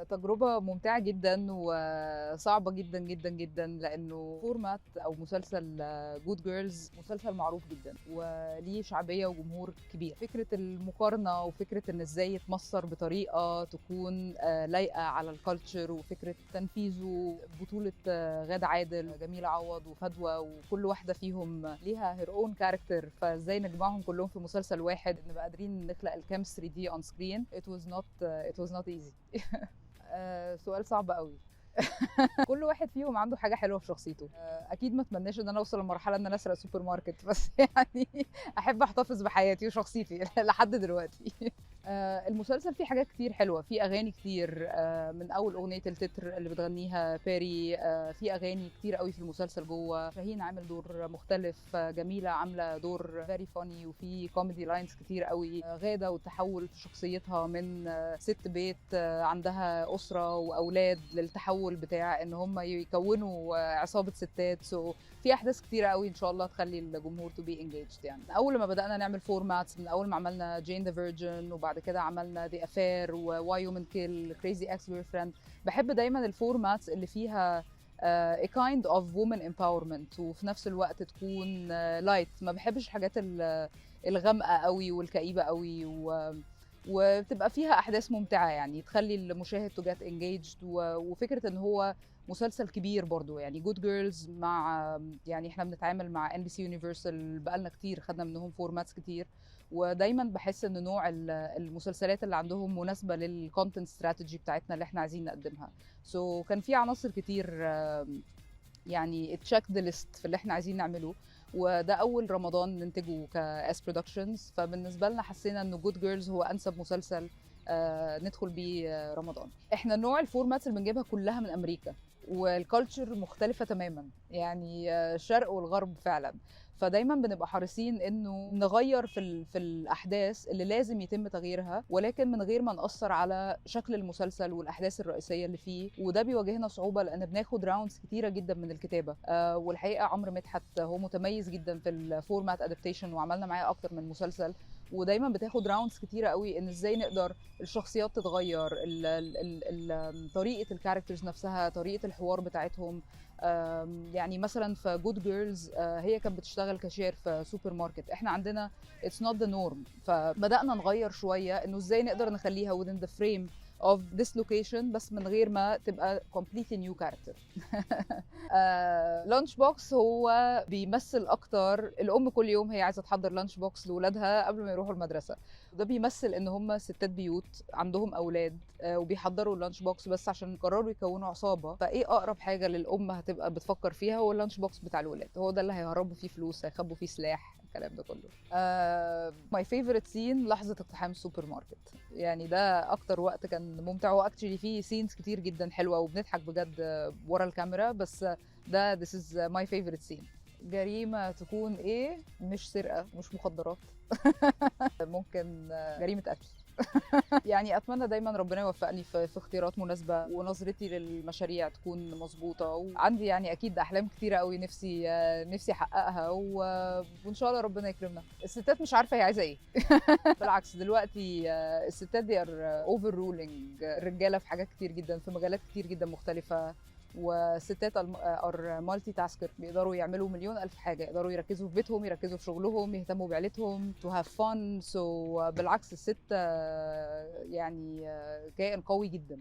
تجربة ممتعة جدا وصعبة جدا جدا جدا، لأنه format أو مسلسل Good Girls مسلسل معروف جدا وليه شعبية وجمهور كبير. فكرة المقارنة وفكرة إن إزاي يتمصر بطريقة تكون لايقة على ال culture، وفكرة تنفيذه بطولة غادة عادل، جميلة عوض، وفدوى، وكل واحدة فيهم ليها her own character، فازاي نجمعهم كلهم في مسلسل واحد، نبقى قادرين نخلق ال chemistry دي on screen. it was not easy. سؤال صعب قوي. كل واحد فيهم عنده حاجة حلوة في شخصيته. اكيد ما اتمناش ان انا اوصل لمرحلة ان انا اسرق سوبر ماركت، بس يعني احب احتفظ بحياتي وشخصيتي لحد دلوقتي. المسلسل فيه حاجات كتير حلوه، فيه اغاني كتير، من اول اغنية التتر اللي بتغنيها بيري، في اغاني كتير قوي في المسلسل جوه. شاهين عامل دور مختلف، جميلة عامله دور very funny وفي comedy lines كتير قوي. غاده والتحول في شخصيتها من ست بيت عندها اسره واولاد للتحول بتاع ان هم يكونوا عصابة ستات. so في احداث كتيرة قوي ان شاء الله تخلي الجمهور to be engaged. يعني اول ما بدانا نعمل formats، من اول ما عملنا Jane the Virgin وبعد كده عملنا The Affair و Why Women Kill، Crazy Ex-Girlfriend، بحب دايما ال formats اللي فيها a kind of woman empowerment وفي نفس الوقت تكون light. ما بحبش الحاجات الغامقه قوي والكئيبه قوي، وبتبقى فيها احداث ممتعه، يعني تخلي المشاهد to get engaged. وفكره ان هو مسلسل كبير برضو، يعني Good Girls مع يعني احنا بنتعامل مع NBC Universal بقالنا كتير، خدنا منهم formats كتير، ودايما بحس ان نوع المسلسلات اللي عندهم مناسبة لل content strategy بتاعتنا اللي احنا عايزين نقدمها. so كان في عناصر كتير يعني check the list في اللي احنا عايزين نعمله، وده اول رمضان ننتجه ك S Productions، فبالنسبه لنا حسينا انه Good Girls هو انسب مسلسل ندخل بيه رمضان. احنا نوع ال formats اللي بنجيبها كلها من امريكا، وال culture مختلفة تماما، يعني الشرق والغرب فعلا، فدايما بنبقى حريصين انه نغير في الاحداث اللي لازم يتم تغييرها، ولكن من غير ما ناثر على شكل المسلسل والاحداث الرئيسية اللي فيه. وده بيواجهنا صعوبة لان بناخد rounds كتيرة جدا من الكتابه. والحقيقة عمرو مدحت هو متميز جدا في ال format adaptation، وعملنا معاه اكتر من مسلسل، ودايما بتاخد rounds كتيرة قوي ان ازاي نقدر الشخصيات تتغير، ال ال ال طريقه ال characters نفسها، طريقه الحوار بتاعتهم. يعني مثلا في Good Girls هي كانت بتشتغل كاشير في سوبر ماركت، احنا عندنا it's not the norm، فبدانا نغير شوية انه ازاي نقدر نخليها within the frame of this location بس من غير ما تبقى completely new character. lunch box هو بيمثل اكتر الام كل يوم هي عايزه تحضر lunch box لاولادها قبل ما يروحوا المدرسه. ده بيمثل ان هم ستات بيوت عندهم اولاد وبيحضروا ال lunch box، بس عشان قرروا يكونوا عصابه، فايه اقرب حاجة للام هتبقى بتفكر فيها؟ هو ال lunch box بتاع الولاد، هو ده اللي هيهربوا فيه فلوس، هيخبوا فيه سلاح، الكلام ده كله. my favorite scene لحظة اقتحام السوبر ماركت، يعني ده اكتر وقت كان ممتع. هو actually فيه scenes كتير جدا حلوة وبنضحك بجد ورا الكاميرا، بس ده this is my favorite scene. جريمة تكون ايه؟ مش سرقة، مش مخدرات، ممكن جريمة قتل. يعني اتمنى دايما ربنا يوفقني في اختيارات مناسبة ونظرتي للمشاريع تكون مظبوطه، وعندي يعني اكيد احلام كتيرة قوي نفسي احققها، وان شاء الله ربنا يكرمنا. الستات مش عارفه هي عايزه ايه. بالعكس، دلوقتي الستات they are overruling الرجالة في حاجات كتير جدا، في مجالات كتير جدا مختلفه، والستات are multitasker، بيقدروا يعملوا مليون الف حاجه، يقدروا يركزوا في بيتهم، يركزوا في شغلهم، يهتموا بعيلتهم، to have fun. so بالعكس، الست يعني كائن قوي جدا.